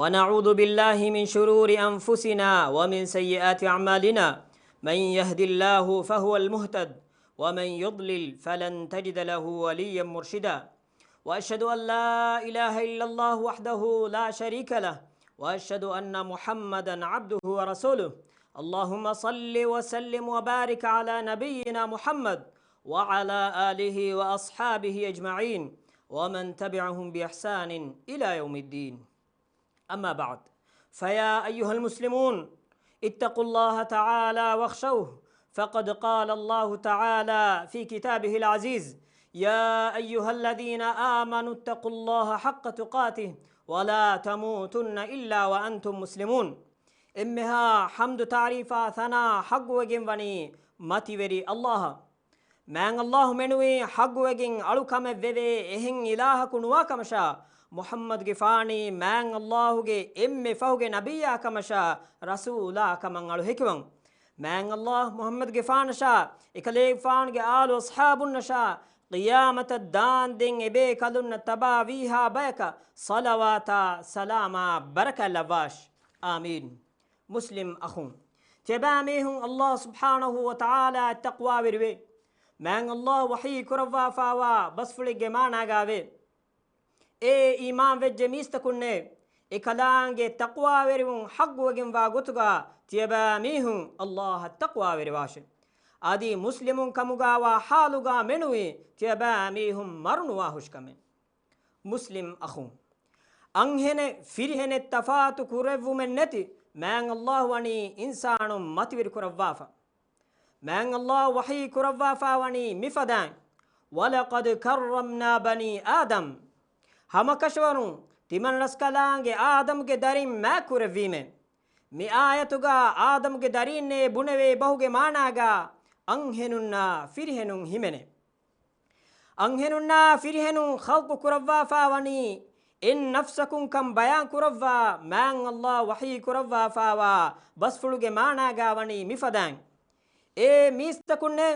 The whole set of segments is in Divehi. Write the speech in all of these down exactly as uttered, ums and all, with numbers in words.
ونعوذ بالله من شرور أنفسنا ومن سيئات أعمالنا. من يهد الله فهو المهتد، ومن يضلل فلن تجد له وليا مرشدا. وأشهد أن لا إله إلا الله وحده لا شريك له، وأشهد أن محمدا عبده ورسوله. اللهم صل وسلم وبارك على نبينا محمد وعلى آله وأصحابه أجمعين، ومن تبعهم بإحسان إلى يوم الدين. أما بعد، فيا أيها المسلمون، اتقوا الله تعالى واخشوه، فقد قال الله تعالى في كتابه العزيز: يا أيها الذين آمنوا اتقوا الله حق تقاته ولا تموتن إلا وأنتم مسلمون. އެންމެހާ ޙަމްދު ތާރީފާ ސަނާ ޙައްޤުވެގެން ވަނީ މަތިވެރި ﷲ. މާތް ﷲ މެނުވީ ޙައްޤުވެގެން އަޅު ކަމެއް ވެވޭ އެހެން އިލާހަކު ނުވާ ކަމަށާ، މުޙައްމަދުގެފާނީ މާތް ﷲގެ އެންމެ ފަހުގެ ނަބިއްޔާ ކަމަށާ، ރަސޫލާ ކަމަށް އަޅު ހެކިވަން. މާތް ﷲ މުޙައްމަދުގެފާނަށާ، އެކަލޭގެފާނުގެ އާލު އަޞްޙާބުންނަށާ، ޤިޔާމަތަށް ދާންދެން އެބޭކަލުންނަށް ތަބާވީހާ ބަޔަކަށް ޞަލަވާތާ ސަލާމާ ބަރަކާތް ލައްވާށި. އާމީން. މުސްލިމް އަޚުން، ތިޔަބައިމީހުން ﷲ ސުބްޙާނަހޫ ވަތަޢާލާއަށް ތަޤްވާވެރިވޭ. މާތް ﷲ ވަޙީ ކުރައްވާފާވާ ބަސްފުޅެއްގެ މާނާގައިވޭ. އޭ އީމާންވެއްޖެ މީސްތަކުންނޭ! އެކަލާނގެ ތަޤްވާވެރިވުން ޙައްޤުވެގެންވާ ގޮތުގަ ތިޔަބައިމީހުން ﷲއަށް ތަޤްވާވެރިވާށެ. އަދި މުސްލިމުން ކަމުގައިވާ ޙާލުގަ މެނުވީ ތިޔަބައިމީހުން މަރުނުވާހުށިކަމެއް. މުސްލިމް އަޚުން، އަންހެނެއް ފިރިހެނެއް ތަފާތު ކުރެއްވުމެއް ނެތި މާތް ﷲ ވަނީ އިންސާނުން މަތިވެރި ކުރައްވާފަ. މާތް ﷲ ވަޙީ ކުރައްވާފާ ވަނީ މިފަދައިން: وَلَقَدْ كَرَّمْنَا بَنِي آدَمَ. ހަމަކަށަވަރުން ތިމަން ރަސްކަލާނގެ އާދަމުގެ ދަރިން މާތް ކުރެއްވީމޭ. މި އާޔަތުގަ އާދަމުގެ ދަރީންނޭ ބުނެވޭ ބަހުގެ މާނާގަ އަންހެނުންނާ ފިރިހެނުން ހިމެނޭ. އަންހެނުންނާ ފިރިހެނުން ޚަލްޤު ކުރައްވާފާ ވަނީ އެއް ނަފްސަކުން ކަން ބަޔާން ކުރައްވާ މާތް ﷲ ވަޙީ ކުރައްވާފާވާ ބަސްފުޅުގެ މާނާގަ ވަނީ މިފަދައިން. އޭ މީސްތަކުންނޭ!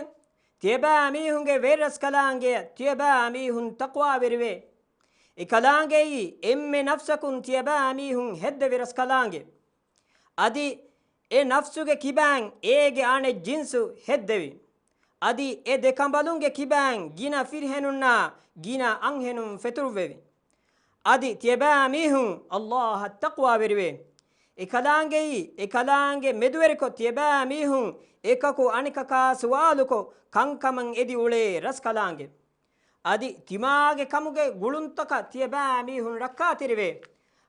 ތިޔަބައިމީހުންގެ ވެރިރަސްކަލާނގެއަށް ތިޔަބައިމީހުން ތަޤްވާވެރިވޭ. އެކަލާނގެއީ އެންމެ ނަފްސަކުން ތިޔަބައިމީހުން ހެއްދެވި ރަސްކަލާނގެ. އަދި އެ ނަފްސުގެ ކިބައިން އޭގެ އަނެއް ޖިންސު ހެއްދެވި. އަދި އެ ދެ ކަނބަލުންގެ ކިބައިން ގިނަ ފިރިހެނުންނާ ގިނަ އަންހެނުން ފެތުރުއްވެވި. އަދި ތިޔަބައިމީހުން ﷲއަށް ތަޤްވާވެރިވޭ. އެކަލާނގެއީ އެކަލާނގެ މެދުވެރިކޮށް ތިޔަބައިމީހުން އެކަކު އަނެކަކާ ސުވާލުކޮށް ކަންކަމަށް އެދި އުޅޭ ރަސްކަލާނގެ. އަދި ތިމާގެ ކަމުގެ ގުޅުންތަކަށް ތިޔަބައިމީހުން ރައްކާތެރިވޭ.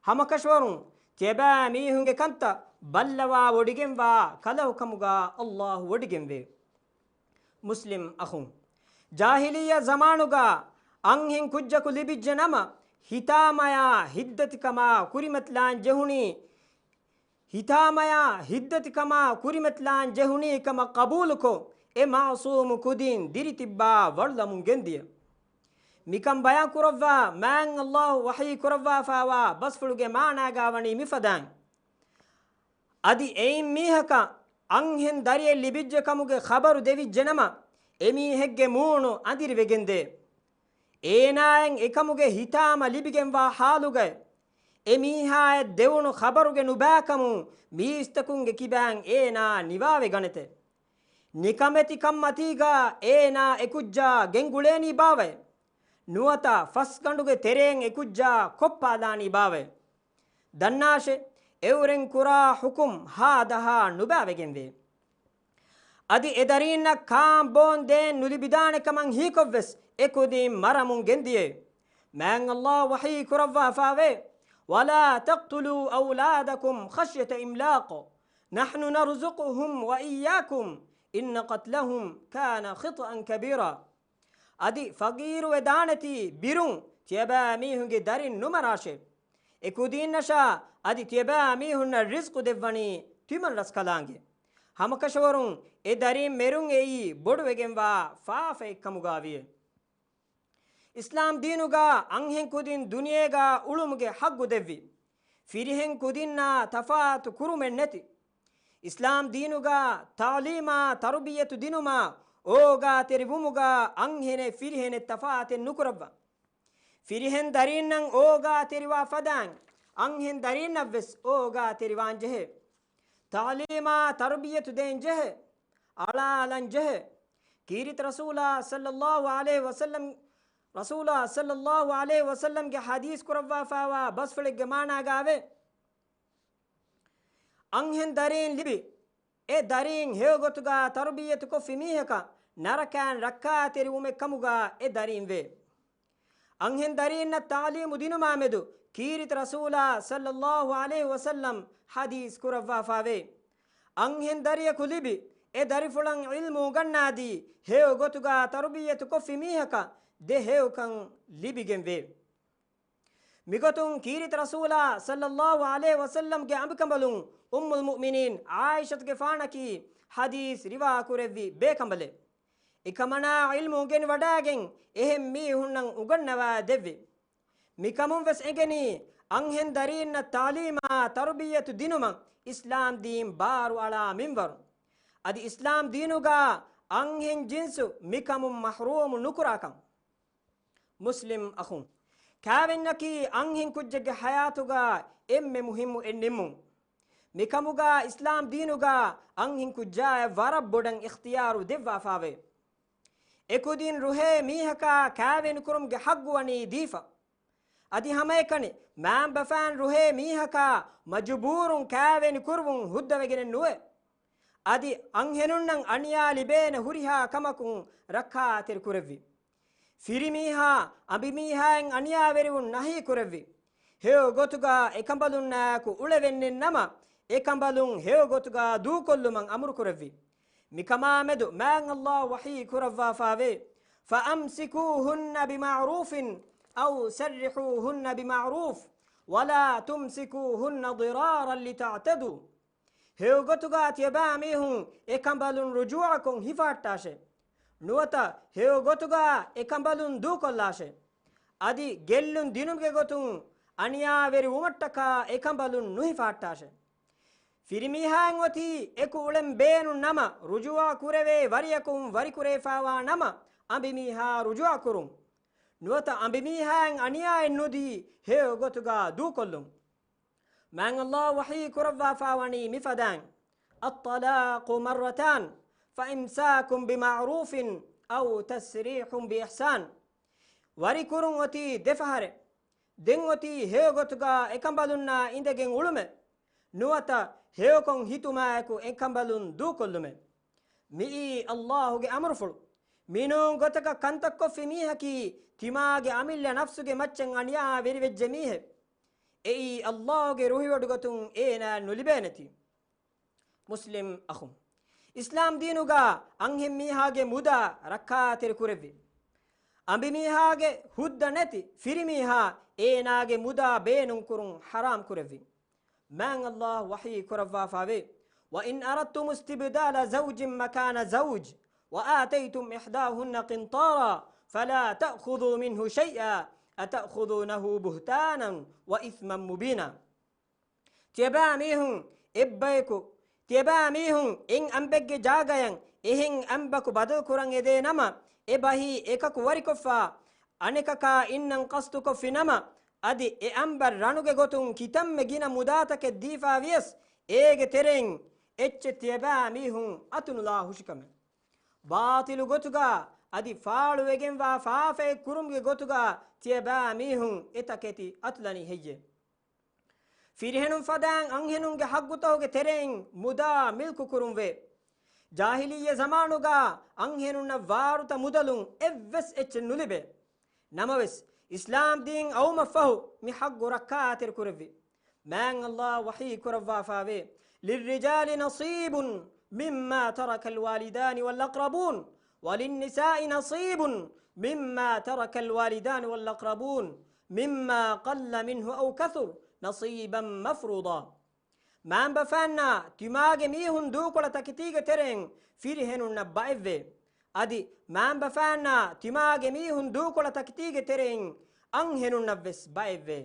ހަމަކަށަވަރުން ތިޔަބައިމީހުންގެ ކަންތައް ބައްލަވާ ވޮޑިގެންވާ ކަލަހުކަމުގަ ﷲ ވޮޑިގެންވޭ. މުސްލިމް އަޚުން، ޖާހިލިއްޔަ ޒަމާނުގަ އަންހެން ކުއްޖަކު ލިބިއްޖެ ނަމަ، ހިތާމަޔާ ހިތްދަތިކަމާ ކުރިމަތިލާން ޖެހުނީ، ހިތާމަޔާ ހިތްދަތިކަމާ ކުރިމަތިލާން ޖެހުނީ ކަމަށް ޤަބޫލުކޮށް، އެ މަޢުޞޫމު ކުދިން ދިރިތިއްބާ ވަޅުލަމުން ގެންދިޔަ. މިކަން ބަޔާން ކުރައްވާ މާތް ﷲ ވަޙީ ކުރައްވާފާވާ ބަސްފުޅުގެ މާނާގަ ވަނީ މިފަދައިން. އަދި އެއިން މީހަކަށް އަންހެން ދަރިއެއް ލިބިއްޖެ ކަމުގެ ޚަބަރު ދެވިއްޖެނަމަ، އެމީހެއްގެ މޫނު އަނދިރިވެގެންދޭ. އޭނާއަށް އެކަމުގެ ހިތާމަ ލިބިގެންވާ ޙާލުގައި، އެމީހާއަށް ދެވުނު ޚަބަރުގެ ނުބައިކަމުން މީސްތަކުންގެ ކިބައިން އޭނާ ނިވާވެގަނެތެ. ނިކަމެތި ކަންމަތީގަ އޭނާ އެކުއްޖާ ގެންގުޅޭނީ ބާވައެއް؟ ނުވަތަ ފަސްގަނޑުގެ ތެރެއިން އެކުއްޖާ ކޮށްޕާލާނީ ބާވައެއް؟ ދަންނާށޭ، އެއުރެން ކުރާ ޙުކުމް ހާދަހާ ނުބައިވެގެންވޭ. އަދި އެ ދަރީންނަށް ކާން ބޯން ދޭން ނުލިބިދާނެ ކަމަށް ހީކޮށްވެސް އެކުދިން މަރަމުން ގެންދިޔައީ. މާތް ﷲ ވަޙީ ކުރައްވާފާވޭ، وَلَا تَقْتُلُوا أَوْلَادَكُمْ خَشْيَةَ إِمْلَاقٍ نَحْنُ نَرْزُقُهُمْ وَإِيَّاكُمْ إِنَّ قَتْلَهُمْ كَانَ خِطْئًا كَبِيرًا. އަދި ފަގީރުވެދާނެތީ ބިރުން ތިޔަބައިމީހުންގެ ދަރިން ނުމަރާށޭ. އެ ކުދީންނަށާ އަދި ތިޔަބައިމީހުންނަށް ރިޒްޤު ދެއްވަނީ ތިމަން ރަސްކަލާނގެ. ހަމަކަށަވަރުން އެ ދަރިން މެރުން އެއީ ބޮޑުވެގެންވާ ފާފައެއްކަމުގަވިޔޭ. އިސްލާމް ދީނުގަ އަންހެން ކުދިން ދުނިޔޭގަ އުޅުމުގެ ޙައްޤު ދެއްވި، ފިރިހެން ކުދިންނާ ތަފާތު ކުރުމެއް ނެތި. އިސްލާމް ދީނުގަ ތަޢުލީމާ ތަރުބިއްޔަތު ދިނުމާ އޯގާތެރިވުމުގަ އަންހެނެއް ފިރިހެނެއް ތަފާތެއް ނުކުރައްވާ. ފިރިހެން ދަރީންނަށް އޯގާތެރިވާ ފަދައިން އަންހެން ދަރީންނަށްވެސް އޯގާތެރިވާން ޖެހޭ. ތަޢުލީމާ ތަރުބިޔަތު ދޭން ޖެހޭ. އަޅާލަން ޖެހޭ. ކީރިތި ރަސޫލާ ޞައްލައްލާހު ޢަލައިހި ވަސައްލަމް، ރަސޫލާ ޞައްލައްލާހު ޢަލައިހި ވަސައްލަމްގެ ޙަދީޘް ކުރައްވާފާވާ ބަސްފުޅެއްގެ މާނާގާވޭ، އަންހެން ދަރީން ލިބި، އެ ދަރީން ހެޔޮ ގޮތުގާ ތަރުބިއްޔަތު ކޮށްފި މީހަކަށް ނަރަކައިން ރައްކާތެރިވުމެއް ކަމުގާ އެ ދަރީން ވޭ. އަންހެން ދަރީންނަށް ތަޢުލީމު ދިނުމާ މެދު ކީރިތި ރަސޫލާ ޞައްލައްލާހު ޢަލައިހި ވަސައްލަމް ޙަދީޘް ކުރައްވާފާވޭ. އަންހެން ދަރިޔަކު ލިބި، އެ ދަރިފުޅަށް ޢިލްމު އުނގަންނާދީ، ހެޔޮ ގޮތުގާ ތަރުބިއްޔަތު ކޮށްފި މީހަކަށް ދެ ހެޔޮކަން ލިބިގެން ވޭ. މިގޮތުން ކީރިތި ރަސޫލާ ޞައްލައްލާހު ޢަލައިހި ވަސައްލަމްގެ އަނބިކަނބަލުން އުއްމުލް މުއުމިނީން ޢާއިޝަތުގެފާނަކީ ޙަދީޘް ރިވާ ކުރެއްވި ބޭކަނބަލެއް. އެކަމަނާ ޢިލްމު އުނގެނިވަޑައިގެން އެހެން މީހުންނަށް އުނގަންނަވާ ދެއްވި. މިކަމުން ވެސް އެނގެނީ، އަންހެން ދަރީންނަށް ތަޢުލީމާ ތަރުބިއްޔަތު ދިނުމަށް އިސްލާމް ދީން ބާރު އަޅާ މިންވަރު. އަދި އިސްލާމް ދީނުގާ އަންހެން ޖިންސު މިކަމުން މަޙްރޫމު ނުކުރާކަން. މުސްލިމް އަޚުން، ކާވެންޏަކީ އަންހެން ކުއްޖެއްގެ ޙަޔާތުގާ އެންމެ މުހިއްމު އެއް ނިންމުން. މިކަމުގާ އިސްލާމް ދީނުގާ އަންހެން ކުއްޖާއަށް ވަރަށް ބޮޑަށް އިޚްތިޔާރު ދެއްވާފާވޭ. އެކުދިން ރުހޭ މީހަކާ ކާވެނިކުރުމުގެ ޙައްޤު ވަނީ ދީފަ. އަދި ހަމައެކަނި މާންބަފާން ރުހޭ މީހަކާ މަޖުބޫރުން ކާވެނިކުރުވުން ހުއްދަވެގެނެއް ނުވޭ. އަދި އަންހެނުންނަށް އަނިޔާ ލިބޭނެ ހުރިހާ ކަމަކުން ރައްކާތެރި ކުރެއްވި. ފިރިމީހާ އަނބިމީހާއިން އަނިޔާވެރިވުން ނަހީ ކުރެއްވި. ހެޔޮ ގޮތުގާ އެކަނބަލުންނާއެކު އުޅެވެންނެއް ނަމަ، އެކަނބަލުން ހެޔޮ ގޮތުގާ ދޫކޮށްލުމަށް އަމުރު ކުރެއްވި. މިކަމާ މެދު މާތް ﷲ ވަޙީ ކުރައްވާފާވޭ، فَأَمْسِكُوهُنَّ بِمَعْرُوفٍ أَوْ سَرِّحُوهُنَّ بِمَعْرُوفٍ وَلَا تُمْسِكُوهُنَّ ضِرَارًا لِتَعْتَدُوا. ހެޔޮ ގޮތުގާ ތިޔަބައިމީހުން އެކަނބަލުން ރުޖޫޢަކޮށް ހިފަހައްޓާށޭ. ނުވަތަ ހެޔޮ ގޮތުގާ އެކަނބަލުން ދޫކޮށްލާށޭ. އަދި ގެއްލުން ދިނުމުގެ ގޮތުން އަނިޔާވެރިވުމަށްޓަކާ އެކަނބަލުން ނުހިފަހައްޓާށޭ. ފިރިމީހާއިން އޮތީ އެކު އުޅެން ބޭނުން ނަމަ، ރުޖޫޢަ ކުރެވޭ ވަރިޔަކުން ވަރިކުރެވިފާވާ ނަމަ، އަނބިމީހާ ރުޖޫޢަ ކުރުން. ނުވަތަ އަނބިމީހާއިން އަނިޔާއެއް ނުދީ ހެޔޮ ގޮތުގާ ދޫކޮށްލުން. މާތް ﷲ ވަޙީ ކުރައްވާފާވަނީ މިފަދައިން، الطلاق مرتان فإمساك بمعروف أو تسريح بإحسان. ވަރިކުރުން އޮތީ ދެފަހަރެއް. ދެން އޮތީ ހެޔޮ ގޮތުގާ އެކަނބަލުންނާ އިނދެގެން އުޅުމެއް. ނުވަތަ ހެޔޮކޮށް ހިތުމާއެކު އެކަނބަލުން ދޫކޮށްލުމެއް. މިއީ ﷲ ގެ އަމުރުފުޅު. މިނޫން ގޮތަކަށް ކަންތައްކޮށްފި މީހަކީ ތިމާގެ އަމިއްލަ ނަފްސުގެ މައްޗަށް އަނިޔާވެރިވެއްޖެ މީހެއް. އެއީ ﷲ ގެ ރުހިވޮޑިގޮތުން އޭނާ ނުލިބޭނެތީ. މުސްލިމް އަޚުން، އިސްލާމް ދީނުގާ އަންހެން މީހާގެ މުދާ ރައްކާތެރި ކުރެއްވި. އަނބިމީހާގެ ހުއްދަ ނެތި ފިރިމީހާ އޭނާގެ މުދާ ބޭނުންކުރުން ޙަރާމް ކުރެއްވި. މާތް ﷲ ވަޙީ ކުރައްވާފާވޭ، وإن أردتم استبدال زوج مكان زوج وآتيتم إحداهن قنطارا فلا تأخذوا منه شيئا أتأخذونه بهتانا وإثما مبينا. ތިޔަބައިމީހުން އެއްބަޔަކު، ތިޔަބައިމީހުން އެއް އަނބެއްގެ ޖާގަޔަށް އެހެން އަނބަކު ބަދަލުކުރަން އެދޭ ނަމަ، އެ ބަހީ އެކަކު ވަރިކޮށްފާ، އަނެކަކާ އިންނަން ޤަޞްދުކޮށްފި ނަމަ، އަދި އެ އަނބަށް ރަނުގެ ގޮތުން ކިތަންމެ ގިނަ މުދާތަކެއް ދީފާ ވިޔަސް، އޭގެ ތެރެއިން އެއްޗެއް ތިޔަބައިމީހުން އަތުނުލާ ހުށިކަމެއް. ބާޠިލު ގޮތުގާ އަދި ފާޅުވެގެންވާ ފާފައެއް ކުރުމުގެ ގޮތުގާ ތިޔަބައިމީހުން އެ ތަކެތި އަތުލަނީ ހެއްޔޭ؟ ފިރިހެނުން ފަދައިން އަންހެނުންގެ ޙައްޤުތަކުގެ ތެރެއިން މުދާ މިލްކު ކުރުންވޭ. ޖާހިލިއްޔަ ޒަމާނުގާ އަންހެނުންނަށް ވާރުތަ މުދަލުން އެއްވެސް އެއްޗެއް ނުލިބޭ. ނަމަވެސް، އިސްލާމް ދީން އައުމަށްފަހު މި ޙައްޤު ރައްކާތެރި ކުރެއްވި. މާތް ﷲ ވަޙީ ކުރައްވާފާވޭ، لِلرِّجَالِ نَصِيبٌ مِّمَّا تَرَكَ الْوَالِدَانِ وَالْأَقْرَبُونَ وَلِلنِّسَاءِ نَصِيبٌ مِّمَّا تَرَكَ الْوَالِدَانِ وَالْأَقْرَبُونَ مِمَّا قَلَّ مِنْهُ أَوْ كَثُرَ نَصِيبًا مَّفْرُوضًا. މާންބަފައިންނާ ތިމާގެ މީހުން ދޫކޮޅަށް ތަކެތީގެ ތެރެއިން ފިރިހެނުންނަށް ބައެއްވޭ. އަދި މާންބަފައިންނާ ތިމާގެ މީހުން ދޫކޮޅަށް ތަކެތީގެ ތެރެއިން އަންހެނުންނަށްވެސް ބައެއްވޭ.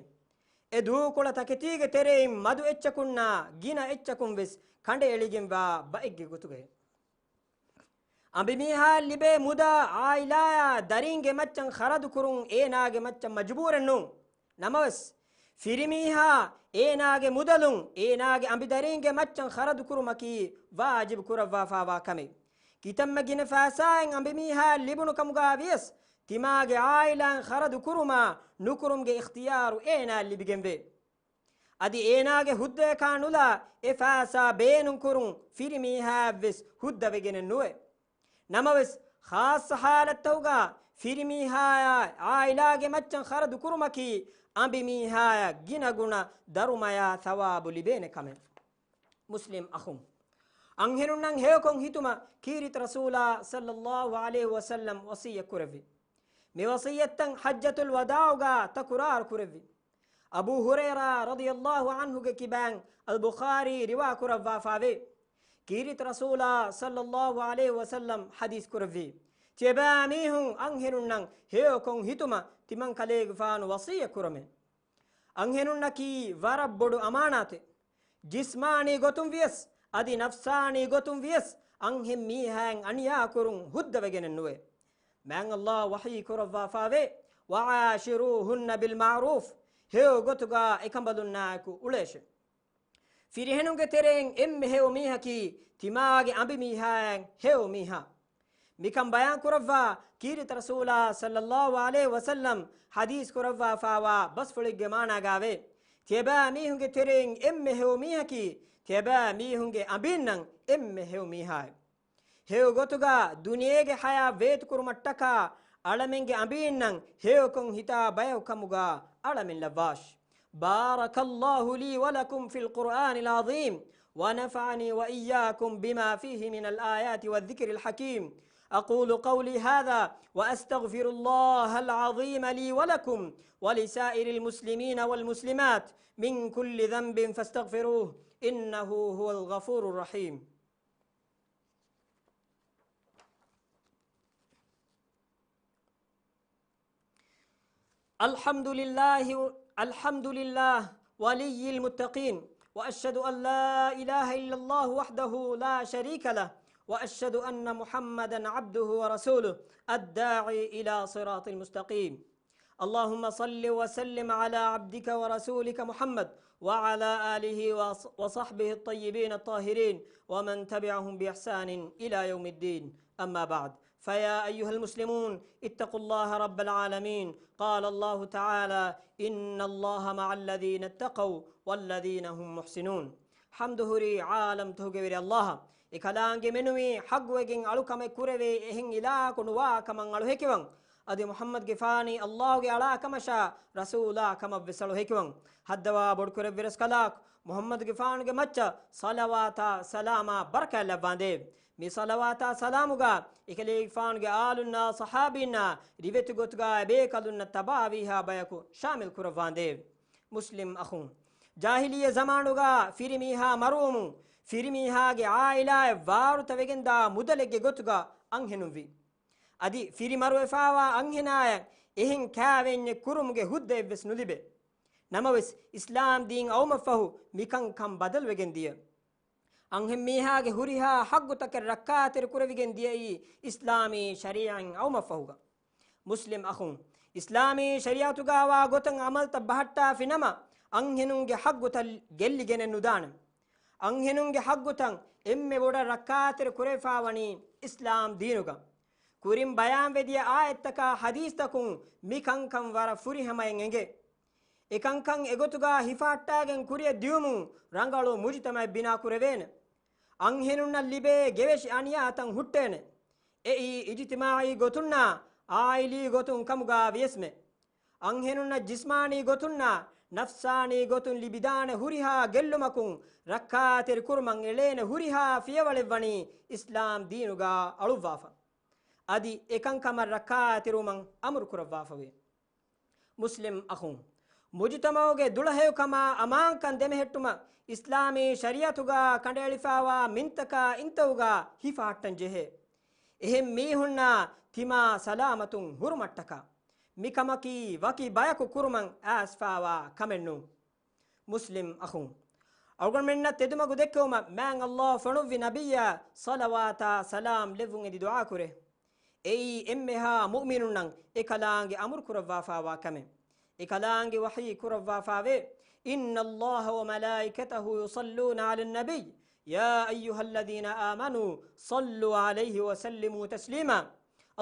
އެ ދޫކޮޅަށް ތަކެތީގެ ތެރެއިން މަދު އެއްޗަކުންނާ ގިނަ އެއްޗަކުން ވެސް ކަނޑައެޅިގެންވާ ބައެއްގެ ގޮތުގައި. އަނބިމީހާއަށް ލިބޭ މުދާ އާއިލާއާ ދަރީންގެ މައްޗަށް ޚަރަދު ކުރުން އޭނާގެ މައްޗަށް މަޖުބޫރެއް ނޫން. ނަމަވެސް، ފިރިމީހާ އޭނާގެ މުދަލުން އޭނާގެ އަނބިދަރީންގެ މައްޗަށް ޚަރަދު ކުރުމަކީ ވާޖިބު ކުރައްވާފާވާ ކަމެއް. ކިތަންމެ ގިނަ ފައިސާއެއް އަނބިމީހާއަށް ލިބުނު ކަމުގާ ވިޔަސް، ތިމާގެ ޢާއިލާއިން ޚަރަދު ކުރުމާ ނުކުރުމުގެ އިޚްތިޔާރު އޭނާއަށް ލިބިގެންވޭ. އަދި އޭނާގެ ހުއްދަޔަކާ ނުލާ އެ ފައިސާ ބޭނުންކުރުން ފިރިމީހާއަށްވެސް ހުއްދަވެގެނެއް ނުވޭ. ނަމަވެސް، ޚާއްޞަ ޙާލަތްތަކުގާ ފިރިމީހާއާ ޢާއިލާގެ މައްޗަށް ޚަރަދު ކުރުމަކީ އަނބިމީހާޔަށް ގިނަގުނަ ދަރުމަޔާ ޘަވާބު ލިބޭނެ ކަމެއް. މުސްލިމް އަޚުން. އަންހެނުންނަށް ހެޔޮކޮށް ހިތުމަށް ކީރިތި ރަސޫލާ ޞައްލައްލާހު ޢަލައިހި ވަސައްލަމް ވަޞިއްޔަތް ކުރެއްވި. މި ވަޞިއްޔަތްތައް ޙައްޖަތުލް ވަދާޢުގާ ތަކުރާރު ކުރެއްވި. އަބޫ ހުރައިރާ ރަޟިޔައްލާހު ޢަންހުގެ ކިބައިން އަލްބުޚާރީ ރިވާ ކުރައްވާފާވޭ. ކީރިތި ރަސޫލާ ޞައްލައްލާހު ޢަލައިހި ވަސައްލަމް ޙަދީޘް ކުރެއްވީ، ތިޔަބައިމީހުން އަންހެނުންނަށް ހެޔޮކޮށް ހިތުމަށް ތިމަންކަލޭގެފާނު ވަޞިއްޔަތް ކުރަމޭ. އަންހެނުންނަކީ ވަރަށް ބޮޑު އަމާނާތެއް. ޖިސްމާނީ ގޮތުން ވިޔަސް، އަދި ނަފްސާނީ ގޮތުން ވިޔަސް، އަންހެން މީހާއިން އަނިޔާކުރުން ހުއްދަވެގެނެއް ނުވޭ. މާތް ﷲ ވަޙީ ކުރައްވާފާވޭ، "وعاشروهن بالمعروف." ހެޔޮ ގޮތުގާ އެކަނބަލުންނާއެކު އުޅޭށެ. ފިރިހެނުންގެ ތެރެއިން އެންމެ ހެޔޮ މީހަކީ، ތިމާގެ އަނބިމީހާއިން ހެޔޮ މީހާ. މިކަން ބަޔާން ކުރައްވާ ކީރިތި ރަސޫލާ ޞައްލައްލާހު ޢަލައިހި ވަސައްލަމް ޙަދީޘް ކުރައްވާފާވާ ބަސްފުޅެއްގެ މާނާގާވޭ، ތިޔަބައިމީހުންގެ ތެރެއިން އެންމެ ހެޔޮ މީހަކީ، ތިޔަބައިމީހުންގެ އަނބީންނަށް އެންމެ ހެޔޮ މީހާއެވެ. ހެޔޮ ގޮތުގާ ދުނިޔޭގެ ޙަޔާތް ވޭތުކުރުމަށްޓަކާ އަޅަމެންގެ އަނބީންނަށް ހެޔޮކޮށް ހިތާ ބަޔަކު ކަމުގާ އަޅަމެން ލައްވާށި. بارك الله لي ولكم في القرآن العظيم، ونفعني وإياكم بما فيه من الآيات والذكر الحكيم. أقول قولي هذا وأستغفر الله العظيم لي ولكم ولسائر المسلمين والمسلمات من كل ذنب فاستغفروه إنه هو الغفور الرحيم. الحمد لله، الحمد لله ولي المتقين، وأشهد أن لا إله إلا الله وحده لا شريك له، وأشهد أن محمدا عبده ورسوله الداعي إلى صراط المستقيم. اللهم صل وسلم على عبدك ورسولك محمد وعلى آله وص-، وصحبه الطيبين الطاهرين ومن تبعهم بإحسان إلى يوم الدين. أما بعد، فيا أيها المسلمون، اتقوا الله رب العالمين. قال الله تعالى: إن الله مع الذين اتقوا والذين هم محسنون. ޙަމްދު ހުރީ ޢާލަމްތަކުގެ ވެރި ﷲ އަށް. އެކަލާނގެ މެނުވީ ޙައްޤުވެގެން އަޅުކަމެއް ކުރެވޭ އެހެން އިލާހަކު ނުވާ ކަމަށް އަޅު ހެކިވަން. އަދި މުޙައްމަދުގެފާނީ ﷲ ގެ އަޅާ ކަމަށާ ރަސޫލާ ކަމަށްވެސް އަޅު ހެކިވަން. ހައްދަވާ ބޮޑުކުރެއްވި ރަސްކަލާކު މުޙައްމަދުގެފާނުގެ މައްޗަށް ޞަލަވާތާ ސަލާމާ ބަރަކާތް ލައްވާނދޭވެ. މި ޞަލަވާތާ ސަލާމުގާ އެކަލޭގެފާނުގެ އާލުންނާ ޞަޙާބީންނާ ރިވެތި ގޮތުގާ އެބޭކަލުންނަށް ތަބާވީހާ ބަޔަކު ޝާމިލް ކުރައްވާނދޭވެ. މުސްލިމް އަޚުން. ޖާހިލިއްޔަ ޒަމާނުގާ ފިރިމީހާ މަރުވުމުން، ފިރިމީހާގެ ޢާއިލާއަށް ވާރުތަ ވެގެންދާ މުދަލެއްގެ ގޮތުގަ އަންހެނުންވި. އަދި ފިރި މަރުވެފާވާ އަންހެނާޔަށް އެހެން ކާވެންޏެއް ކުރުމުގެ ހުއްދައެއްވެސް ނުލިބޭ. ނަމަވެސް، އިސްލާމް ދީން އައުމަށްފަހު މިކަންކަން ބަދަލުވެގެން ދިޔަ. އަންހެންމީހާގެ ހުރިހާ ޙައްޤުތަކެއް ރައްކާތެރި ކުރެވިގެން ދިޔައީ އިސްލާމީ ޝަރީޢަތް އައުމަށްފަހުގަ. މުސްލިމް އަޚުން، އިސްލާމީ ޝަރީޢަތުގާވާ ގޮތަށް ޢަމަލްތައް ބަހައްޓާފި ނަމަ، އަންހެނުންގެ ޙައްޤުތައް ގެއްލިގެނެއް ނުދާނެ. އަންހެނުންގެ ޙައްޤުތައް އެންމެ ބޮޑަށް ރައްކާތެރި ކުރެވިފާވަނީ އިސްލާމް ދީނުގަ. ކުރިން ބަޔާންވެދިޔަ އާޔަތްތަކާ ޙަދީޘްތަކުން މި ކަންކަން ވަރަށް ފުރިހަމައިން އެނގޭ. އެކަންކަން އެގޮތުގާ ހިފަހައްޓާގެން ކުރިއަށް ދިޔުމުން ރަނގަޅު މުޖުތަމައެއް ބިނާ ކުރެވޭނެ. އަންހެނުންނަށް ލިބޭ ގެވެށި އަނިޔާތައް ހުއްޓޭނެ. އެއީ އިޖުތިމާޢީ ގޮތުންނާ، ޢާއިލީ ގޮތުން ކަމުގާ ވިޔަސްމެ. އަންހެނުންނަށް ޖިސްމާނީ ގޮތުންނާ، ނަފްސާނީ ގޮތުން ލިބިދާނެ ހުރިހާ ގެއްލުމަކުން ރައްކާތެރި ކުރުމަށް އެޅޭނެ ހުރިހާ ފިޔަވަޅެއްވަނީ އިސްލާމް ދީނުގާ އަޅުއްވާފަ. އަދި އެކަންކަމަށް ރައްކާތެރިވުމަށް އަމުރު ކުރައްވާފަވޭ. މުސްލިމް އަޚުން، މުޖުތަމަޢުގެ ދުޅަހެޔޮކަމާ އަމާންކަން ދެމެހެއްޓުމަށް އިސްލާމީ ޝަރީޢަތުގާ ކަނޑައެޅިފާވާ މިންތަކާ އިންތައުގާ ހިފަހައްޓަން ޖެހޭ. އެހެން މީހުންނާ ތިމާ ސަލާމަތުން ހުރުމަށްޓަކާ. މިކަމަކީ ވަކި ބަޔަކު ކުރުމަށް އައިސްފާވާ ކަމެއް ނޫން. މުސްލިމް އަޚުން، އަޅުގަނޑުމެންނަށް ތެދުމަގު ދެއްކެވުމަށް މާތް ﷲ ފޮނުއްވި ނަބިއްޔާ ޞަލަވާތާ ސަލާމް ލެއްވުން އެދި ދުޢާކުރޭ. އެއީ އެންމެހާ މުއުމިނުންނަށް އެކަލާނގެ އަމުރު ކުރައްވާފާވާ ކަމެއް. އެކަލާނގެ ވަޙީ ކުރައްވާފާވޭ. إن الله وملائكته يصلون على النبي يا أيها الذين آمنوا صلوا عليه وسلموا تسليما.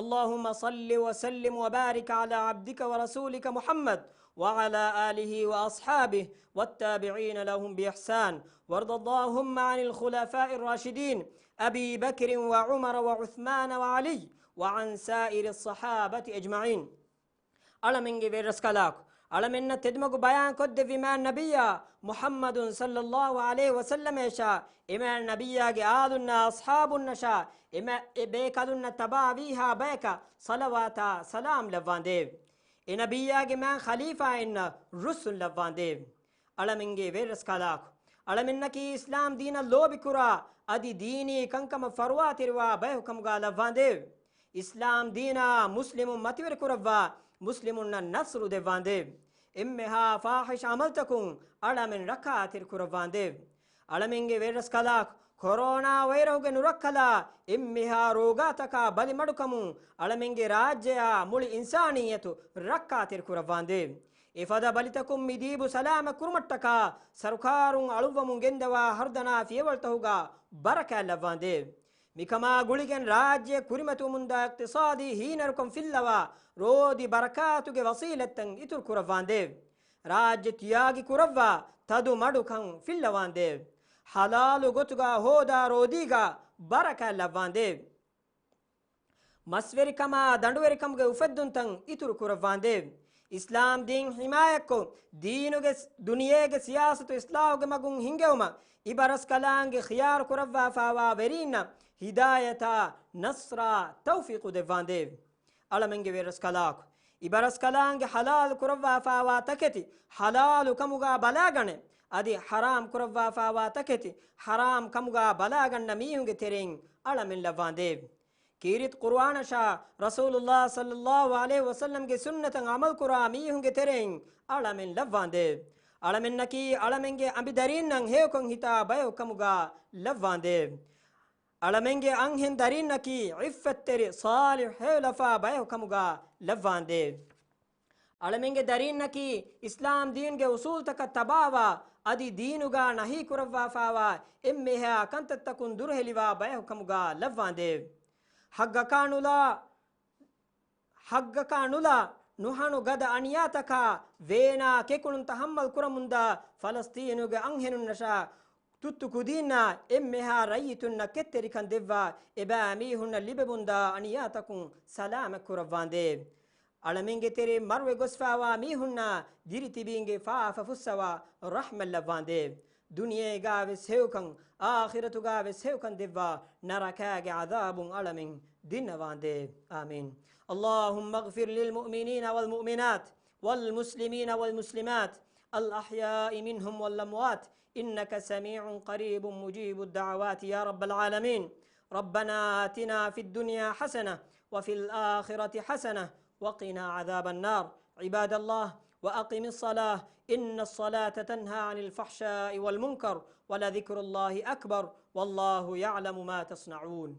اللهم صل وسلم وبارك على عبدك ورسولك محمد وعلى آله وأصحابه والتابعين لهم بإحسان، وارض اللهم عن الخلفاء الراشدين أبي بكر وعمر وعثمان وعلي وعن سائر الصحابة أجمعين. އަޅަމެންގެ ވެރިރަސްކަލާކު، އަޅަމެންނަށް ތެދުމަގު ބަޔާންކޮށްދެއްވި މާތް ނަބިއްޔާ މުޙައްމަދު ޞައްލައްލާހު ޢަލައިހި ވަސައްލަމައަށާ، އެމާތް ނަބިއްޔާގެ އާލުންނާ އަޞްޙާބުންނަށާ، އެމަ-، އެ ބޭކަލުންނަށް ތަބާވީހާ ބަޔަކަށް ޞަލަވާތާ ސަލާމް ލައްވާނދޭވެ. އެ ނަބިއްޔާގެ މާތް ޚަލީފާއިންނަށް ރުއްސުން ލައްވާނދޭވެ. އަޅަމެންގެ ވެރިރަސްކަލާކު، އަޅަމެންނަކީ އިސްލާމް ދީނަށް ލޯބިކުރާ، އަދި ދީނީ ކަންކަމަށް ފަރުވާތެރިވާ ބަޔަކު ކަމުގާ ލައްވާނދޭވެ. އިސްލާމް ދީނާ މުސްލިމުން މަތިވެރިކުރައްވާ، މުސްލިމުންނަށް ނަޞްރު ދެއްވާނދޭވެ. އެންމެހާ ފާޙިޝް ޢަމަލްތަކުން އަޅަމެން ރައްކާތެރިކުރައްވާނދޭވެ. އަޅަމެންގެ ވެރިރަސްކަލާކު، ކޮރޯނާ ވައިރަހުގެ ނުރައްކަލާ އެންމެހާ ރޯގާތަކާ ބަލިމަޑުކަމުން އަޅަމެންގެ ރާއްޖެއާ މުޅި އިންސާނިއްޔަތު ރައްކާތެރިކުރައްވާނދޭވެ. އެފަދަ ބަލިތަކުން މިދީބު ސަލާމަތް ކުރުމަށްޓަކާ ސަރުކާރުން އަޅުއްވަމުން ގެންދަވާ ހަރުދަނާ ފިޔަވަޅުތަކުގާ ބަރަކާތް ލައްވާނދޭވެ. މިކަމާ ގުޅިގެން ރާއްޖެ ކުރިމަތިވަމުންދާ އިޤްތިޞާދީ ހީނަރުކަން ފިއްލަވާ، ރޯދި ބަރަކާތުގެ ވަސީލަތްތައް އިތުރު ކުރައްވާނދޭވެ. ރާއްޖެ ތިޔާގި ކުރައްވާ ތަދު މަޑުކަން ފިއްލަވާނދޭވެ. ޙަލާލު ގޮތުގާ ހޯދާ ރޯދީގާ ބަރަކާތް ލައްވާނދޭވެ. މަސްވެރިކަމާ ދަނޑުވެރިކަމުގެ އުފެއްދުންތައް އިތުރު ކުރައްވާނދޭވެ. އިސްލާމް ދީން ޙިމާޔަތްކޮށް، ދީނުގެ ސް-، ދުނިޔޭގެ ސިޔާސަތު އިޞްލާޙުގެ މަގުން ހިންގެވުމަށް އިބަރަސްކަލާނގެ ޚިޔާރު ކުރައްވާފާވާ ވެރީންނަށް ހިދާޔަތާ ނަޞްރާ ތައުފީޤު ދެއްވާނދޭވެ. އަޅަމެންގެ ވެރިރަސްކަލާކު، އިބަރަސްކަލާނގެ ޙަލާލު ކުރައްވާފާވާ ތަކެތި ޙަލާލު ކަމުގާ ބަލާގަނެ، އަދި ޙަރާމް ކުރައްވާފާވާ ތަކެތި ޙަރާމް ކަމުގާ ބަލާގަންނަ މީހުންގެ ތެރެއިން އަޅަމެން ލައްވާނދޭވެ. ކީރިތި ޤުރުއާނަށާ ރަސޫލުﷲ ޞައްލައްލާހު ޢަލައިހި ވަސައްލަމްގެ ސުންނަތަށް ޢަމަލުކުރާ މީހުންގެ ތެރެއިން އަޅަމެން ލައްވާނދޭވެ. އަޅަމެންނަކީ އަޅަމެންގެ އަނބިދަރީންނަށް ހެޔޮކަން ހިތާ ބަޔަކު ކަމުގާ ލައްވާނދޭވެ. އަޅަމެންގެ އަންހެން ދަރީންނަކީ ޢިއްފަތްތެރި ޞާލިޙް ހެޔޮލަފާ ބަޔަކު ކަމުގާ ލައްވާނދޭވެ. އަޅަމެންގެ ދަރީންނަކީ އިސްލާމް ދީންގެ އުޞޫލްތަކަށް ތަބާވާ، އަދި ދީނުގާ ނަހީ ކުރައްވާފާވާ އެންމެހާ ކަންތައްތަކުން ދުރުހެލިވާ ބަޔަކު ކަމުގާ ލައްވާނދޭވެ. ޙައްޤަކާ ނުލާ، ޙައްޤަކާ ނުލާ ނުހަނު ގަދަ އަނިޔާތަކާ ވޭނާ ކެކުޅުން ތަޙައްމަލް ކުރަމުންދާ ފަލަސްޠީނުގެ އަންހެނުންނަށާ ތުއްތު ކުދީންނާ އެންމެހާ ރައްޔިތުންނަށް ކެތްތެރިކަން ދެއްވާ އެބައިމީހުންނަށް ލިބެމުންދާ އަނިޔާތަކުން ސަލާމަތް ކުރައްވާނދޭވެ. އަޅަމެންގެ ތެރެއިން މަރުވެ ގޮސްފާވާ މީހުންނާ ދިރިތިބީންގެ ފާފަ ފުއްސަވާ ރަޙްމަތް ލައްވާނދޭވެ. ދުނިޔޭގާވެސް ހެޔޮކަން، އާޚިރަތުގާވެސް ހެޔޮކަން ދެއްވާ ނަރަކާގެ ޢަޛާބުން އަޅަމެން ދިންނަވާނދޭވެ. އާމީން. اللهم اغفر للمؤمنين والمؤمنات والمسلمين والمسلمات الأحياء منهم والأموات إنك سميع قريب مجيب الدعوات يا رب العالمين. ربنا آتنا في الدنيا حسنة وفي الآخرة حسنة وقنا عذاب النار. عباد الله، وأقم الصلاة إن الصلاة تنهى عن الفحشاء والمنكر ولذكر الله أكبر والله يعلم ما تصنعون.